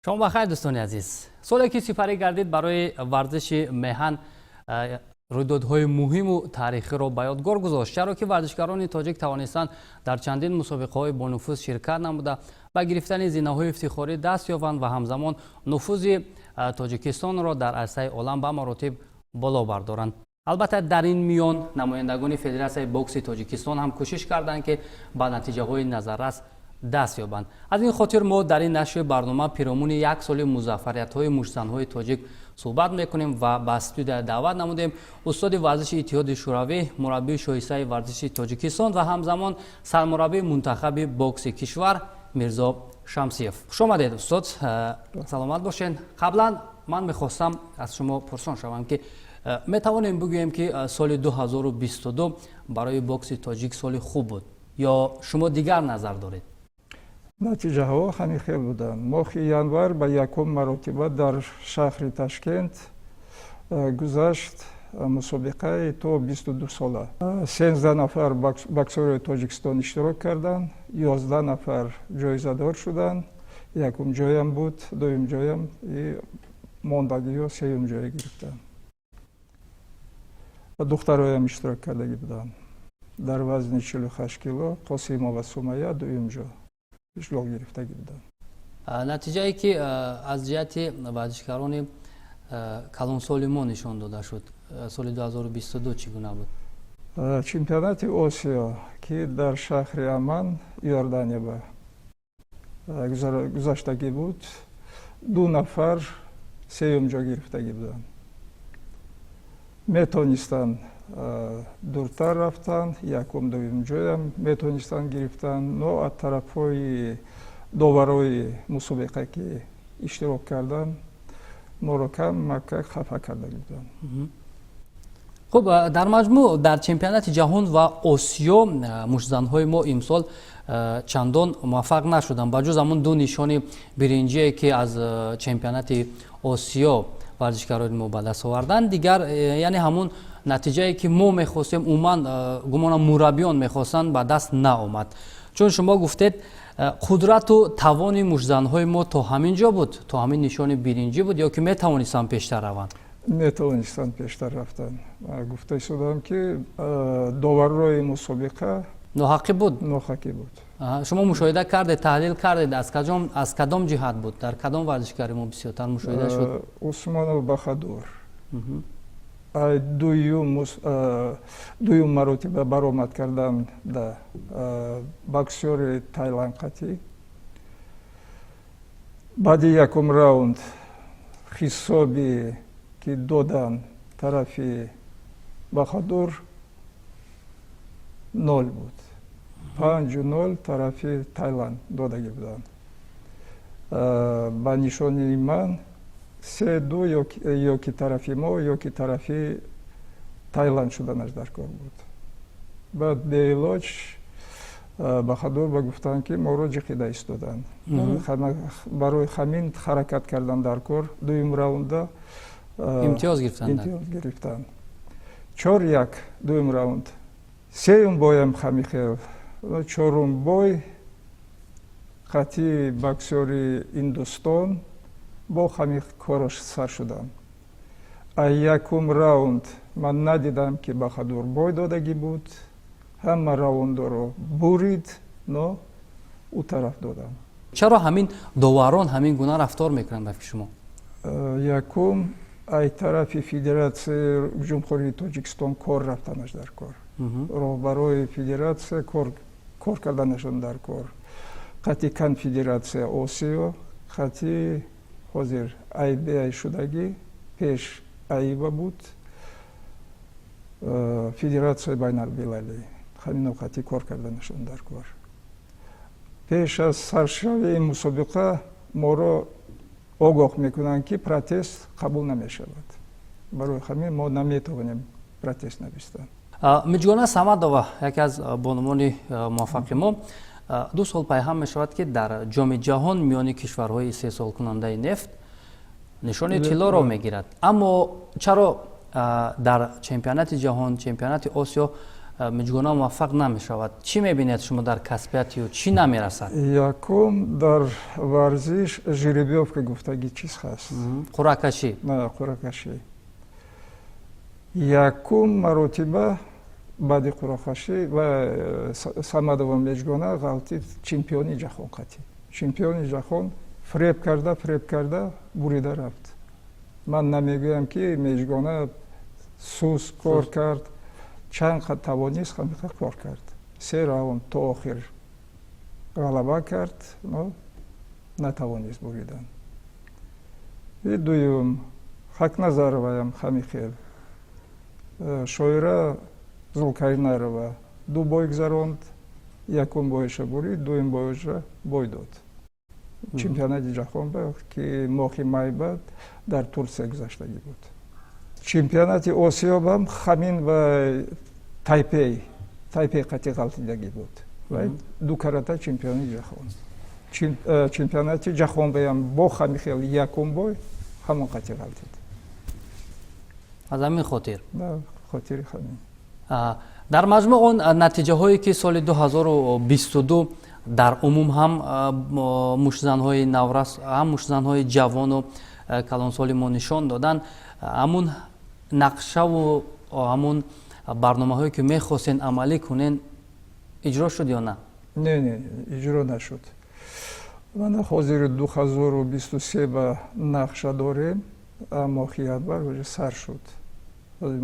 Шумо бахайр, дӯстони азиз. Соле ки сипарӣ гардид, барои варзиши меҳан рӯйдодҳои муҳиму таърихиро ба ёдгор гузошт, чаро ки варзишгарони тоҷик тавонистанд дар чандин мусобиқаҳои бонуфуз ширкат намуда, ба гирифтани зинаҳои ифтихорӣ даст ёбанд ва ҳамзамон нуфузи Тоҷикистонро дар арсаи олам ба маротиб боло бардоранд. Албатта, дар ин миён намояндагони Федератсияи бокси Тоҷикистон ҳам кӯшиш карданд, ки ба натиҷаҳои назаррас даст ёбанд. Аз ин хотир мо дар ин нашри барнома пиромуни як соли музаффариятҳои муштзанҳои тоҷик суҳбат мекунем ва ба студия даъват намудем устоди варзиши Иттиҳоди Шӯравӣ, мураббии шоистаи варзиши Тоҷикистон ва ҳамзамон сармураббии мунтахаби бокси кишвар Мирзо Шамсиев. Хуш омадед, устод, саломат бошед. Қаблан ман мехостам аз шумо пурсон шавам, ки метавонем бигӯем, ки соли 2022 барои бокси тоҷик соли хуб буд ё шумо дигар назар доред? Натиҷаҳо ҳамин хел буданд. Моҳи январ ба якум маротиба дар шаҳри Ташкент гузашт мусобиқаи то 22 сола. 13 нафар боксёрои Тоҷикистон иштирок карданд, 11 нафар ҷоизадор шуданд. Якум ҷоям буд, дуюм ҷоям и мондагиҳо сеюм ҷое гирифтанд. Духтароям иштирок кардагӣ буданд. Дар вазни 48 кило Қосимова Сумая дуюм ҷо ишлоқ гирифтагӣ буданд. Натиҷае ки аз ҷиҳати варзишгарони калонсоли мо нишон дода шуд, соли 2022 чӣ гуна буд? Чемпионати Осиё, ки дар шаҳри Амман, Иордания, ба гузаштагӣ буд, ду нафар сеюм ҷо гирифтагӣ буданд. Метонистанд дуртар рафтан, якум, дуюм ҷоям метонистанд гирифтан, но аз тарафҳои доварои мусобиқа, ки иштирок карданд, моро камака хафа карда буданд. Хуб, дар маҷмӯъ дар чемпионати ҷаҳон ва Осиё муштзанҳои мо имсол чандон муваффақ нашуданд, ба ҷуз ҳамон ду нишони биринҷие, ки аз чемпионати Осиё варзишгарони мо ба даст оварданд. Дигар яъне ҳамун натиҷае, ки мо мехостем, умуман, гумонам, мураббиён мехостанд, ба даст наомад. Чун шумо гуфтед, қудрату тавони муштзанҳои мо то ҳамин ҷо буд, то ҳамин нишони биринҷӣ буд ё ки метавонистанд пештар раванд? Метавонистанд пештар рафтан. Гуфта истодам, ки доваррои мусобиқа ноҳаққӣ буд. Ноҳаққӣ буд. Шумо мушоҳида кардед, таҳлил кардед, аз кадом ҷиҳат буд, дар кадом варзишгари мо бисёртар мушоҳида шуд? Усмонов Бахадур дуюм маротиба баромад кардан да боксёри Тайланд қатӣ. Баъди якум раунд ҳисоби, ки додан тарафи Бахадур, нол буд, 5-0 тарафи Тайланд додагӣ буданд. Ба нишони ман 3-2 ё ки тарафи мо, ё ки тарафи Тайланд шуданаш дар кор буд. Баъд беилоҷ Бахадур ба гуфтанд, ки моро ҷиқида истоданд. Барои ҳамин ҳаракат кардан дар кор дуюм раунда. Имтиёз гирифтанд. Имтиёз гирифтанд, 4-1 дуюм раунд. Сеюм боям ҳамин хел. Чорум бой қатъи боксёри Индустон бо ҳамин корош сар шудам. А якум раунд ман надидам, ки Бахадур бой додагӣ буд. Ҳама раундоро бурид, но ӯ тараф додам. Чаро ҳамин доварон ҳамин гуна рафтор мекунанд, ба фикри шумо? Якум, ай тарафи Федератсияи Ҷумҳурии Тоҷикистон кор рафтанаш дар кор, роҳбарои федератсия кор карданашон дар кор, қатъи конфедератсия Осиё, қатъи ҳозир АйБА шудагӣ, пеш АИБА буд, федератсияи байналмилалӣ, ҳамино қатъи кор карданашон дар кор. Пеш аз саршавии мусобиқа моро огоҳ мекунанд, ки протест қабул намешавад. Барои ҳамин мо наметавонем протест навистан. Миҷгона Самадова, яке аз бонувони муваффақи мо, 2 сол пайҳам мешавад, ки дар Ҷоми ҷаҳон миёни кишварҳои истеҳсолкунандаи нефт нишони тиллоро мегирад. Аммо чаро дар чемпионати ҷаҳон, чемпионати Осиё Миҷгона муваффақ намешавад. Чӣ мебинед шумо дар касбияти ӯ, чӣ намерасад? Якум, дар варзиш жеребьёвка гуфтагӣ чиз ҳаст. Қуръакашӣ. Қуръакашӣ. Якум маротиба баъди қуръакашӣ ва Самадова Меҷгона ғалтид чемпиони ҷаҳон қатӣ. Чемпиони ҷаҳон фиреб карда, фиреб карда, бурида рафт. Ман намегӯям, ки Меҷгона суст кор кард. Чанд қад тавонист, ҳамиқа кор кард, се раунд то охир ғалаба кард, но натавонист буридан. И дуюм, Хакназароваям ҳами хел. Шоира Зулкарнайнова ду бой гузаронд, якум боиша бурид, дуюм боиша бой дод. Чемпионати ҷаҳон ба, ки моҳи май ба дар Турсия гузаштагӣ буд. Чемпионати Осиёбам ҳамин ва Тайпей қати ғалтидагӣ буд ва ду карата чемпиони ҷаҳон. Чемпионати ҷаҳон баям бо ҳами хел, якум бой ҳамон қати ғалтид. Аз ҳамин хотир? Хотири ҳамин. Дар маҷмӯъ, он натиҷаҳое, ки соли 2022 дар умум ҳам муштзанҳои наврас, ҳам муштзанҳои ҷавону калонсоли мо нишон доданд, ҳамун нақшаву ҳамун барномаҳое, ки мехостен амалӣ кунен, иҷро шуд ё на? Не, иҷро нашуд. Мана ҳозири 2023 ба нақша дорем, моҳи январ уже сар шуд.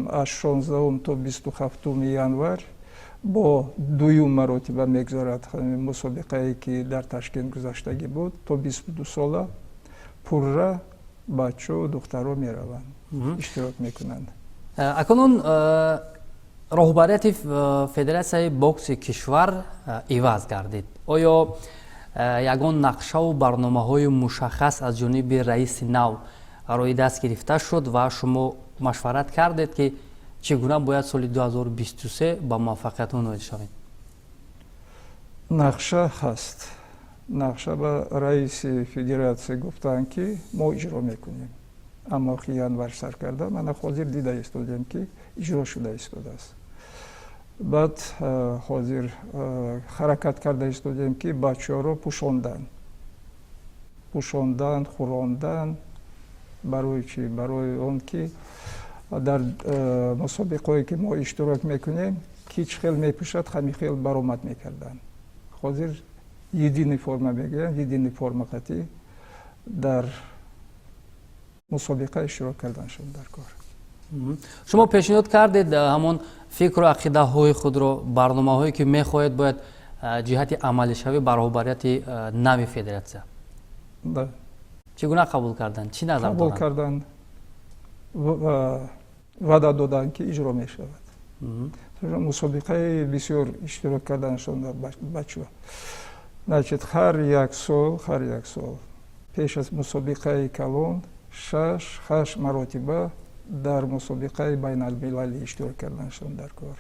Аз 16-ум то 27-уми январ бо дуюм маротиба мегузарад мусобиқае, ки дар Ташкент гузаштагӣ буд, то 22 сола. Пурра бачау духтаро мераванд, иштирок мекунанд. Акнун роҳбарияти федератсияи бокси кишвар иваз гардид. Оё ягон нақшаву барномаҳои мушаххас аз ҷониби раиси нав рӯи даст гирифта шуд ва шумо машварат кардед, ки чӣ гуна бояд соли 2023 ба муваффақиятҳо ноил шавем? Нақша ҳаст. Нақша ба раиси федератсия гуфтанд, ки мо иҷро мекунем. Аммо ки январ сар карда, мана ҳозир дида истодем, ки иҷро шуда истодааст. Баъд ҳозир ҳаракат карда истодем, ки бачаҳоро пӯшондан, хӯрондан. Барои чӣ? Барои он ки дар мусобиқаҳое, ки мо иштирок мекунем, ки чӣ хел мепӯшад, ҳамин хел баромад мекарданд. Ҳозир единый форма мегӯянд, единый форма қатӣ дар мусобиқа иштирок карданшон дар кор. Шумо пешниҳод кардед ҳамон фикру ақидаҳои худро, барномаҳое, ки мехоҳед бояд ҷиҳати амалишавӣ ба роҳбарияти нави федератсия? Да. Чӣ гуна қабул карданд, чӣ назар? Қабул карданд, ваъда доданд, ки иҷро мешавад. Мусобиқаи бисёр иштирок карданашон бачаҳо. Значит, ҳар як сол пеш аз мусобиқаи калон шаш, ҳашт маротиба дар мусобиқаи байналмилалӣ иштирок карданашон дар кор.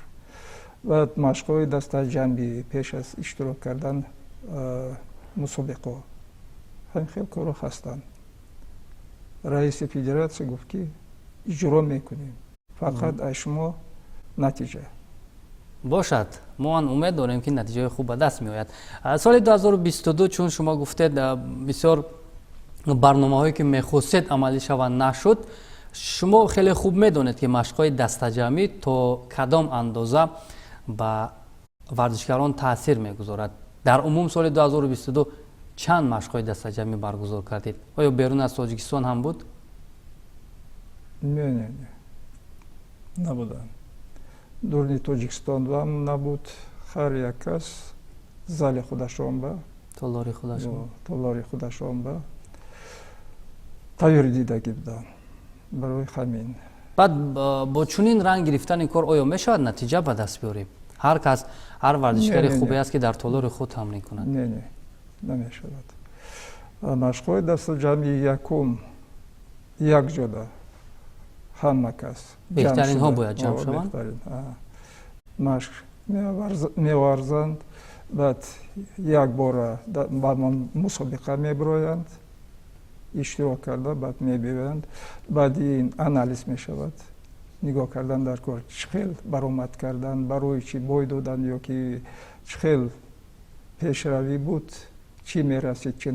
Баъд машқҳои дастаҷамъӣ пеш аз иштирок кардан мусобиқаҳо, ҳамин хел корҳо ҳастанд. Раиси федератсия гуфт, ки иҷро мекунем, фақат аз шумо натиҷа. Бошад, мо ҳам умед дорем, ки натиҷаҳои хуб ба даст меояд. Соли 2022, чун шумо гуфтед, бисёр барномаҳое, ки мехостед амалӣ шаванд, нашуд. Шумо хеле хуб медонед, ки машқҳои дастаҷамъӣ то кадом андоза ба варзишгарон таъсир мегузорад. Дар умум соли 2022 чанд машқҳои дастаҷамъӣ баргузор кардед? Оё берун аз Тоҷикистон ҳам буд? Не, набуданд. Дуруни Тоҷикистон ҳам набуд. Ҳар як кас зали худашон ба толори худашон. Толори худашон ба тайёрӣ дидагӣ буданд, барои ҳамин. Баъд бо чунин ранг гирифтани кор оё мешавад натиҷа ба даст биёрем? Ҳар кас, ҳар варзишгари хубе аст, ки дар толори худ тамрин кунад. Не, намешавад. Машқҳои дастаҷамъи якум якҷода ҳама кас беҳтаринҳо бояд ҷамъ шаванд. Машқ меварзанд, баъд якбора ба мусобиқа мебироянд, иштирок карда, баъд мебиёянд. Баъди ин анализ мешавад. Нигоҳ кардан дар кор, чӣ хел баромад кардан, барои чӣ бой додан ё ки чӣ хел пешравӣ буд, чӣ мерасид, чӣ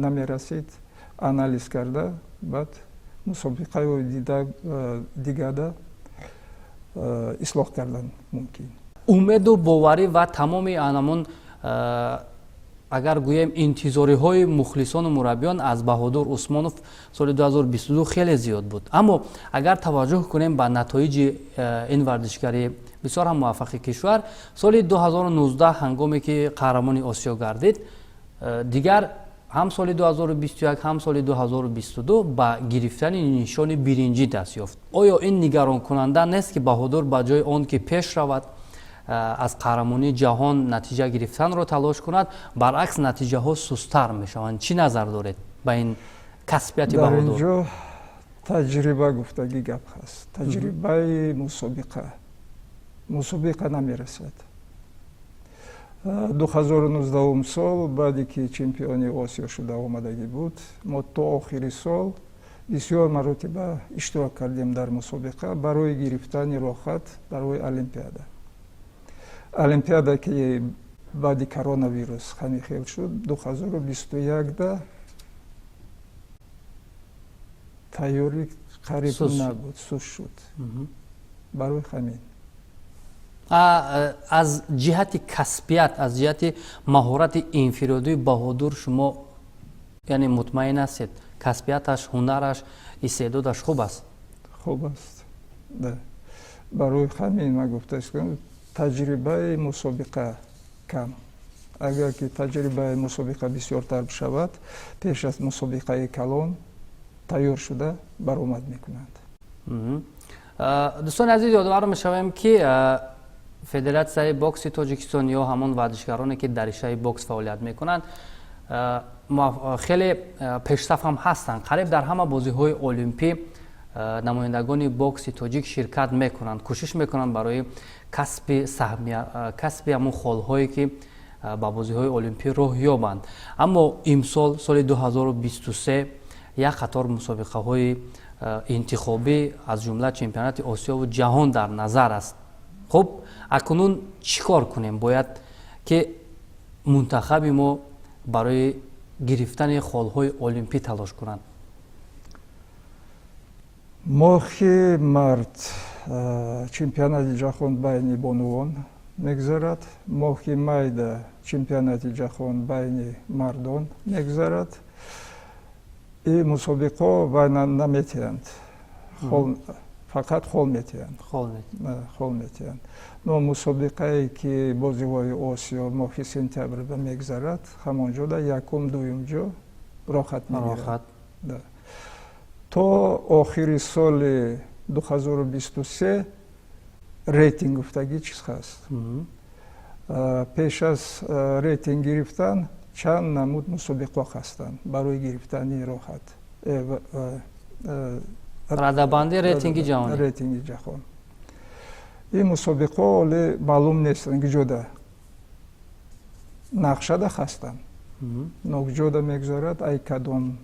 намерасид, анализ карда, баъд мусобиқаи дигада ислоҳ кардан мумкин. Умеду боварӣ ва тамоми анамун, агар гӯем, интизориҳои мухлисону мураббиён аз Баҳодур Усмонов соли 2022 хеле зиёд буд. Аммо агар таваҷҷӯҳ кунем ба натоиҷи ин варзишгари бисёр ҳам муваффақи кишвар, соли 2019, ҳангоме ки қаҳрамони Осиё гардид, дигар ҳам соли 2021, ҳам соли 2022 ба гирифтани нишони биринҷӣ даст ёфт. Оё ин нигаронкунанда нест, ки Баҳодур ба ҷои он ки пеш равад, аз қаҳрамонии ҷаҳон натиҷа гирифтанро талош кунад, баръакс, натиҷаҳо сусттар мешаванд? Чӣ назар доред ба ин касбияти Дар Баҳодур? инҷо таҷриба гуфтагӣ гап ҳаст. Таҷрибаи мусобиқа намерасад. 2019 сол, баъде ки чемпиони Осиё шуда омадагӣ буд, мо то охири сол бисёр маротиба иштирок кардем дар мусобиқа барои гирифтани роҳхат барои Олимпиада. Олимпиада ки баъди коронавирус ҳамин хел шуд, 2021-да тайёрӣ қариб набуд, суст шуд. Барои ҳамин. Аз ҷиҳати касбият, аз ҷиҳати маҳорати инфиродии Баҳодур шумо, яъне, мутмаин ҳастед, касбияташ, ҳунараш, истеъдодаш хуб аст? Хуб аст. Барои ҳамин ман гуфтаистам, таҷрибаи мусобиқа кам. Агар ки таҷрибаи мусобиқа бисёртар бишавад, пеш аз мусобиқаи калон тайёр шуда баромад мекунанд. Дӯстони азиз, ёдовар мешавем, ки Федератсияи бокси Тоҷикистон ё ҳамон варзишгароне, ки дар риштаи бокс фаъолият мекунанд, хеле пешсаф ҳам ҳастанд. Қариб дар ҳама бозиҳои олимпӣ намояндагони бокси тоҷик ширкат мекунанд, кӯшиш мекунанд барои касби саҳмия, касби ҳамон холҳое, ки ба бозиҳои олимпӣ роҳ ёбанд. Аммо имсол, соли 2023, як қатор мусобиқаҳои интихобӣ, аз ҷумла чемпионати Осиёву ҷаҳон дар назар аст. Хуб, акнун чӣ кор кунем бояд, ки мунтахаби мо барои гирифтани холҳои олимпӣ талош кунанд? Моҳи март чемпионати ҷаҳон байни бонувон мегузарад, моҳи майда чемпионати ҷаҳон байни мардон мегузарад. И мусобиқо вай наметиҳанд, фақат хол метиҳанд, хол метиҳанд. Но мусобиқае, ки бозиҳои Осиё моҳи сентябр мегузарад, ҳамон ҷода якум, дуюм ҷо роҳхат мегирад. То охири соли 2023 рейтинг гуфтагӣ чиз ҳаст. Пеш аз рейтинг гирифтан чанд намуд мусобиқо ҳастанд барои гирифтани роҳхат. Радабанди рейтинги ҷаҳонӣ. Рейтинги ҷаҳон. Ин мусобиқо оле маълум нестанд куҷода, нақшада ҳастанд, но куҷода мегузарад, ай кадом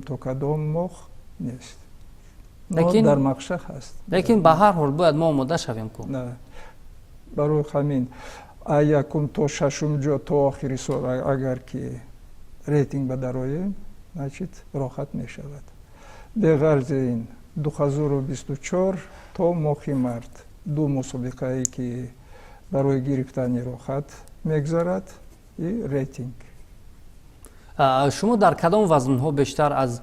то кадом моҳ нест, дар нақша ҳаст. Лекин ба ҳар ҳол бояд мо омода шавем ку. Барои ҳамин ай якум то шашум ҷо то охири сол агар ки рейтинг ба дароем, значит, роҳхат мешавад. Беғарзи ин, 2024 то моҳи март ду мусобиқае, ки барои гирифтани роҳхат мегузарад, и рейтинг. Шумо дар кадом вазнҳо бештар аз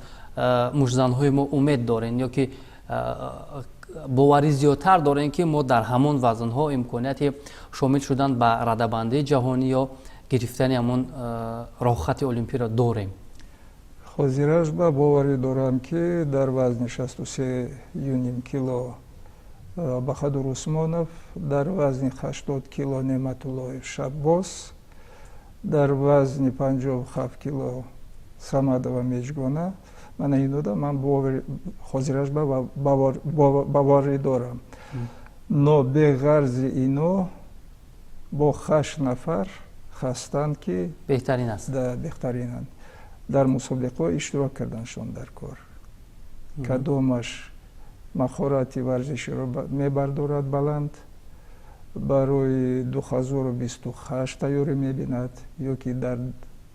муштзанҳои мо умед дорем ё ки боварӣ зиёдтар дорем, ки мо дар ҳамон вазнҳо имконияти шомил шудан ба радабандии ҷаҳонӣ ё гирифтани ҳамон роҳхати олимпиро дорем? Ҳозираш ба боварӣ дорам, ки дар вазни 63,5 кило Баҳадур Усмонов, дар вазни 80 кило Неъматуллоев Шаббос, дар вазни 57 кило Самадова Меҷгона. Мана инода ман ҳозираш боварӣ дорам. Но беғарзи ино бо ҳашт нафар ҳастанд, ки беҳтарин аст. Беҳтаринанд, дар мусобиқаҳо иштирок карданшон дар кор. Кадомаш Маҳорати варзиширо мебардорад баланд, барои 2028 тайёрӣ мебинад ё ки дар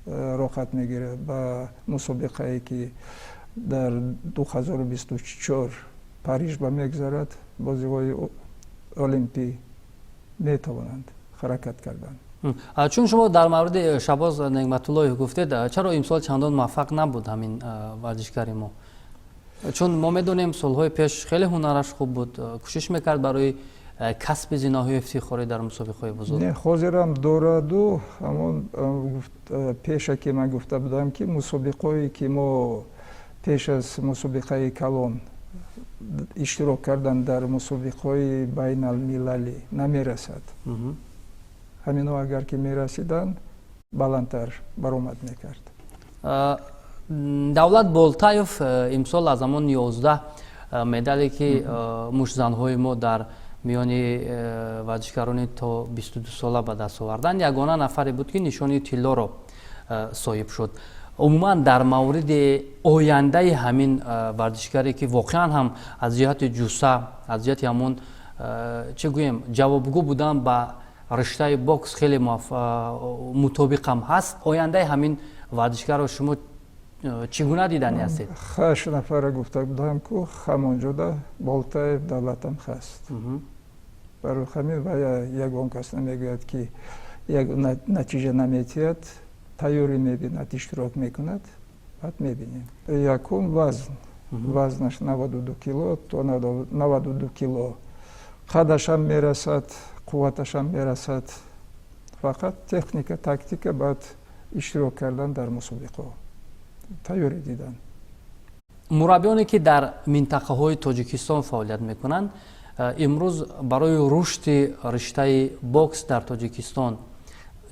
роҳат мегирад ба мусобиқае, ки дар 2024 Париж ба мегузарад, бозиҳои олимпӣ, метавонанд ҳаракат кардан. Чун шумо дар мавриди Шабоз Неъматуллоев гуфтед, чаро имсол чандон муваффақ набуд ҳамин варзишгари мо? Чун мо медонем, солҳои пеш хеле ҳунараш хуб буд, кӯшиш мекард барои касби зинаҳои ифтихорӣ дар мусобиқаҳои бузург. Не, ҳозирам дораду. Ҳамон пеша ки ман гуфта будам, ки мусобиқаое ки мо пеш аз мусобиқаи калон иштирок кардан дар мусобиқаҳои байналмилалӣ намерасад. Ҳамино агар ки мерасиданд, баландтар баромад мекард. Давлат Болтаев имсол аз ҳамон 11 медале, ки муштзанҳои мо дар миёни варзишгарони то 22 сола ба даст оварданд, ягона нафаре буд, ки нишони тиллоро соҳиб шуд. Умуман, дар мавриди ояндаи ҳамин варзишгаре, ки воқеан ҳам аз ҷиҳати ҷусса, аз ҷиҳати ҳамон, чӣ гӯем, ҷавобгӯ будан ба риштаи бокс хеле мутобиқам ҳаст, ояндаи ҳамин варзишгарро шумо чӣ гуна дидани ҳастед? Ҳашт нафара гуфта будам ку, ҳамонҷода Болтаев Давлатам ҳаст. Барои ҳамин ва ягон кас намегӯяд, ки як натиҷа наметиҳад. Тайёрӣ мебинад, иштирок мекунад, баъд мебинем. Якум вазн, вазнаш 92 кило то 92 кило, қадашам мерасад, қувваташам мерасад, фақат техника, тактика, баъд иштирок кардан дар мусобиқаҳо, тайёрӣ дидан. Мураббиёне, ки дар минтақаҳои Тоҷикистон фаъолият мекунанд, имрӯз барои рушди риштаи бокс дар Тоҷикистон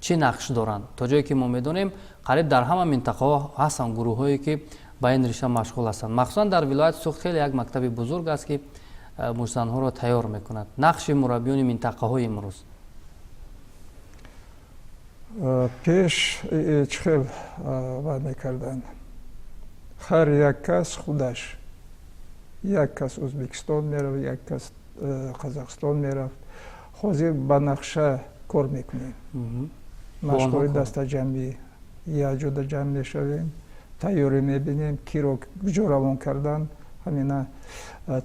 чӣ нақш доранд? То ҷое ки мо медонем, қариб дар ҳама минтақаҳо ҳастанд гурӯҳҳое, ки ба ин ришта машғул ҳастанд. Махсусан дар вилояти Суғд хеле як мактаби бузург аст, ки муштзанҳоро тайёр мекунад. Нақши мураббиёни минтақаҳои имрӯз? Пеш чӣ хел вай мекарданд? Ҳар як кас худаш, як кас Ӯзбекистон меравад, як кас Қазоқистон мерафт. Ҳозир ба нақша кор мекунем. Машқҳои дастаҷамъӣ, якҷода ҷамъ мешавем, тайёрӣ мебинем, киро куҷо равон кардан, ҳамина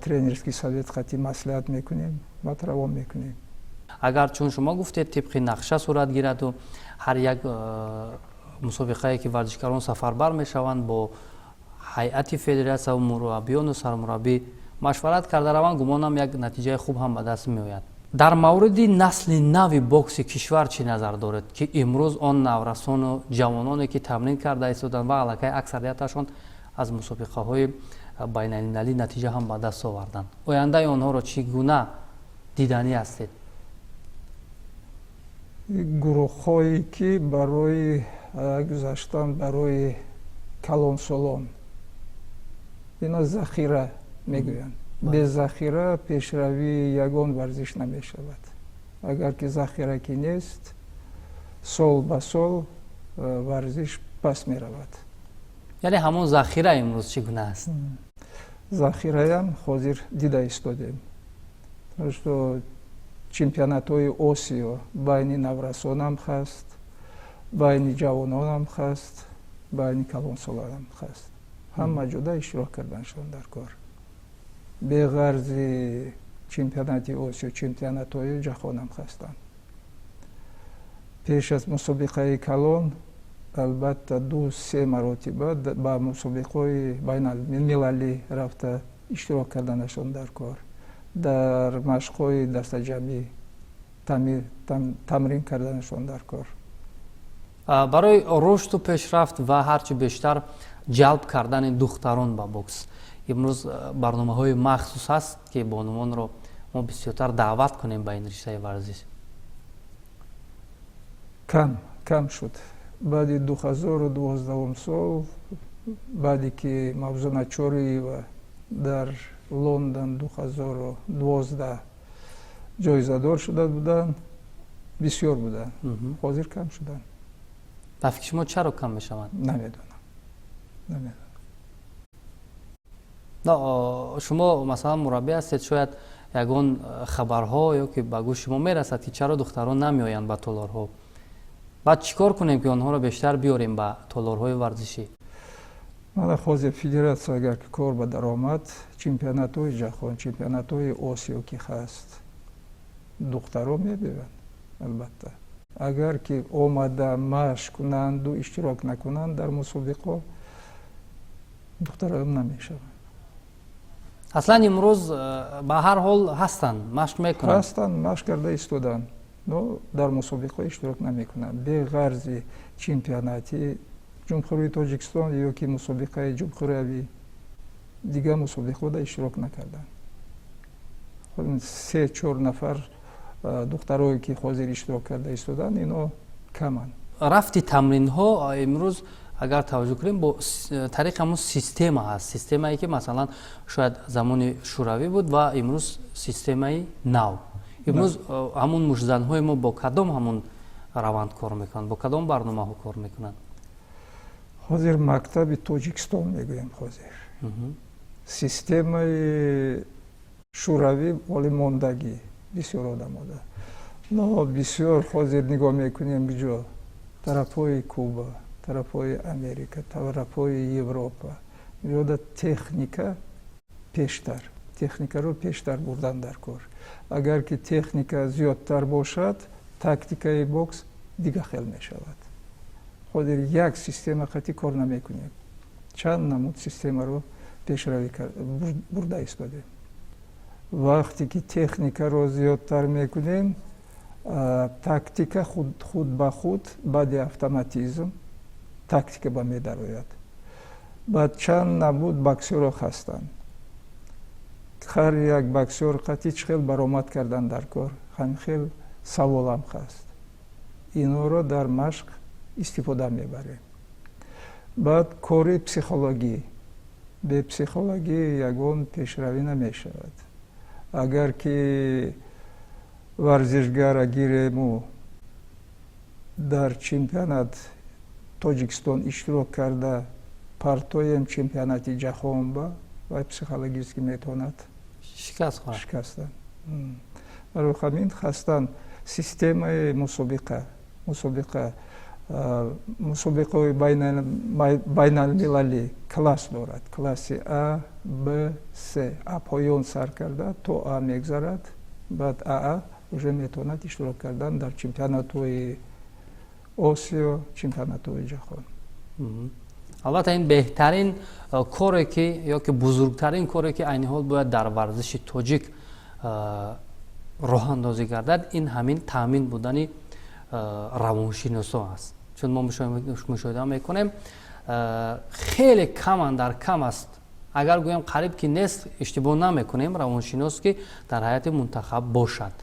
тренерский совет қати маслиҳат мекунем, баъд равон мекунем. Агар, чун шумо гуфтед, тибқи нақша сурат гираду ҳар як мусобиқае, ки варзишгарон сафарбар мешаванд, бо ҳайати федератсия, мураббиёну сармураббӣ машварат карда раванд, гумонам, як натиҷаи хуб ҳам ба даст меояд. Дар мавриди насли нави бокси кишвар чӣ назар доред, ки имрӯз он наврасону ҷавононе, ки тамрин карда истоданд ва аллакай аксарияташон аз мусобиқаҳои байналмилалӣ натиҷа ҳам ба даст оварданд, ояндаи онҳоро чӣ гуна диданӣ ҳастед? Гурӯҳҳое, ки барои гузаштан барои калонсолон, ино захира мегӯянд. Бе захира пешравии ягон варзиш намешавад. Агар ки захира ки нест, сол ба сол варзиш пас меравад. Яъне ҳамон захира имрӯз чӣ гуна аст? Захираям ҳозир дида истодем, что чемпионатҳои Осиё байни наврасонам ҳаст, байни ҷавононам ҳаст, байни калонсолонам ҳаст. Ҳама ҷода иштирок карданшон дар кор. Беғарзи чемпионати Осиё, чемпионатҳои ҷаҳонам ҳастанд. Пеш аз мусобиқаи калон, албатта, ду се маротиба ба мусобиқаҳои байналмилалӣ рафта иштирок карданашон дар кор, дар машқҳои дастаҷамъӣ тамрин карданашон дар кор. Барои рушду пешрафт ва ҳарчи бештар ҷалб кардани духтарон ба бокс имрӯз барномаҳои махсус ҳаст, ки бонувонро мо бисёртар даъват кунем ба ин риштаи варзиш? Кам кам шуд баъди 2012-ум сол, баъде ки Мавзуна Чориева дар Лондон 2012 ҷоизадор шуда буданд, бисёр буданд. Ҳозир кам шуданд. Ба фикри шумо, чаро кам мешаванд? Намедонам, намедонам. Шумо, масалан, мураббӣ ҳастед, шояд ягон хабарҳо ё ки ба гӯши шумо мерасад, ки чаро духтарон намеоянд ба толорҳо. Баъд чӣ кор кунем, ки онҳоро бештар биёрем ба толорҳои варзишӣ? Мана, ҳозир федератсия агар ки кор ба даромад, чемпионатҳои ҷаҳон, чемпионатҳои Осиё ки ҳаст, духтаро мебиёянд. Албатта, агар ки омада машқ кунанду иштирок накунанд дар мусобиқо, духтароам намешаванд. Аслан имрӯз ба ҳар ҳол ҳастанд, машқ мекунанд? Ҳастанд, машқ карда истоданд, но дар мусобиқаҳо иштирок намекунанд. Беғарзи чемпионати Ҷумҳурии Тоҷикистон ё ки мусобиқаи ҷумҳуриявӣ, дигар мусобиқаҳода иштирок накарданд. Се чор нафар духтарое ки ҳозир иштирок карда истоданд, ино каманд. Рафти тамринҳо имрӯз, агар таваҷҷӯҳ кунем, бо тариқи ҳамун система ҳаст, системае ки, масалан, шояд замони Шӯравӣ буд ва имрӯз системаи нав. Имрӯз ҳамун муштзанҳои мо бо кадом ҳамун раванд кор мекунанд, бо кадом барномаҳо кор мекунанд? Ҳозир мактаби Тоҷикистон мегӯем. Ҳозир системаи Шӯравӣ ҳоли мондагӣ бисёр одамода, но бисёр ҳозир нигоҳ мекунем, ҷо тарафҳои Куба, тарафҳои Америка, тарафҳои Европа ҷода техника пештар, техникаро пештар бурдан дар кор. Агар ки техника зиёдтар бошад, тактикаи бокс дига хел мешавад. Ҳозир як система қатъӣ кор намекунем, чанд намуд системаро пешравӣ бурда истодем. Вақте ки техникаро зиёдтар мекунем, тактика худ ба худ, баъди автоматизм тактика ба медарояд. Баъд чанд намуд боксёрҳо ҳастанд, ҳар як боксёр қатъи чӣ хел баромад кардан дар кор, ҳамин хел саволам ҳаст. Инҳоро дар машқ истифода мебарем. Баъд кори психологӣ, бе психологӣ ягон пешравӣ намешавад. Агар ки варзишгара гирему дар чемпионат Тоҷикистон иштирок карда партоем чемпионати ҷаҳон ба вай, психологически метавонад шикастан. Барои ҳамин хастан системаи мусобиқаҳои байналмилалӣ класс дорад: класси А, Б, С. А поён сар карда то А мегзарад, баъд Аа уже метавонад иштирок кардан дар чемпионатҳои Осиё, чемпионатҳои ҷаҳон. Албатта, ин беҳтарин коре ки ё ки бузургтарин коре ки айни ҳол бояд дар варзиши тоҷик роҳандозӣ гардад, ин ҳамин таъмин будани равоншиносо аст, чун мо мушоҳида мекунем, хеле каман дар кам аст, агар гӯям, қариб ки нест, иштибоҳ намекунем, равоншинос ки дар ҳайати мунтахаб бошад.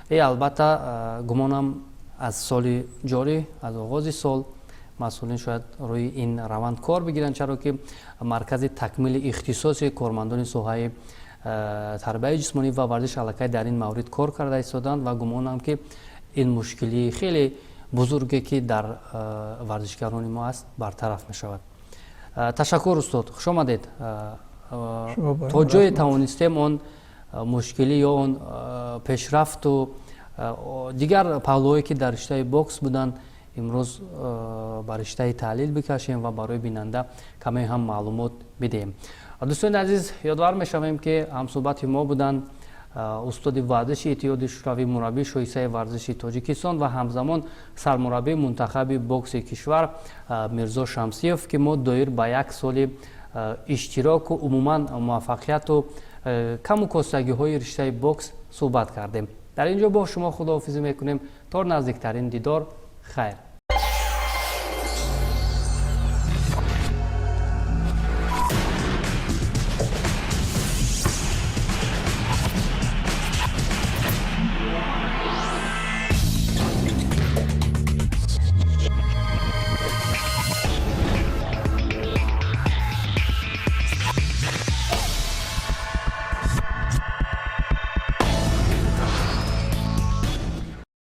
Албатта, гумонам, аз соли ҷорӣ, аз оғози сол масъулин шояд рӯи ин раванд кор бигиранд, чаро ки маркази такмили ихтисоси кормандони соҳаи тарбияи ҷисмонӣ ва варзиш аллакай дар ин маврид кор карда истоданд ва гумонам, ки ин мушкилии хеле бузурге, ки дар варзишгарони мо аст, бартараф мешавад. Ташаккур, устод, хуш омадед. То ҷое тавонистем, он мушкилӣ ё он пешрафту дигар паҳлӯҳое, ки дар риштаи бокс буданд, имрӯз ба риштаи таҳлил бикашем ва барои бинанда каме ҳам маълумот бидиҳем. Дӯстони азиз, ёдовар мешавем, ки ҳамсӯҳбати мо буданд устоди варзиши Иттиҳоди Шӯравӣ, мураббии шоистаи варзиши Тоҷикистон ва ҳамзамон сармураббии мунтахаби бокси кишвар Мирзо Шамсиев, ки мо доир ба як соли иштироку умуман муваффақияту каму костагиҳои риштаи бокс суҳбат кардем. Дар ин ҷо бо шумо худоҳофизӣ мекунем. То наздиктарин дидор, хайр.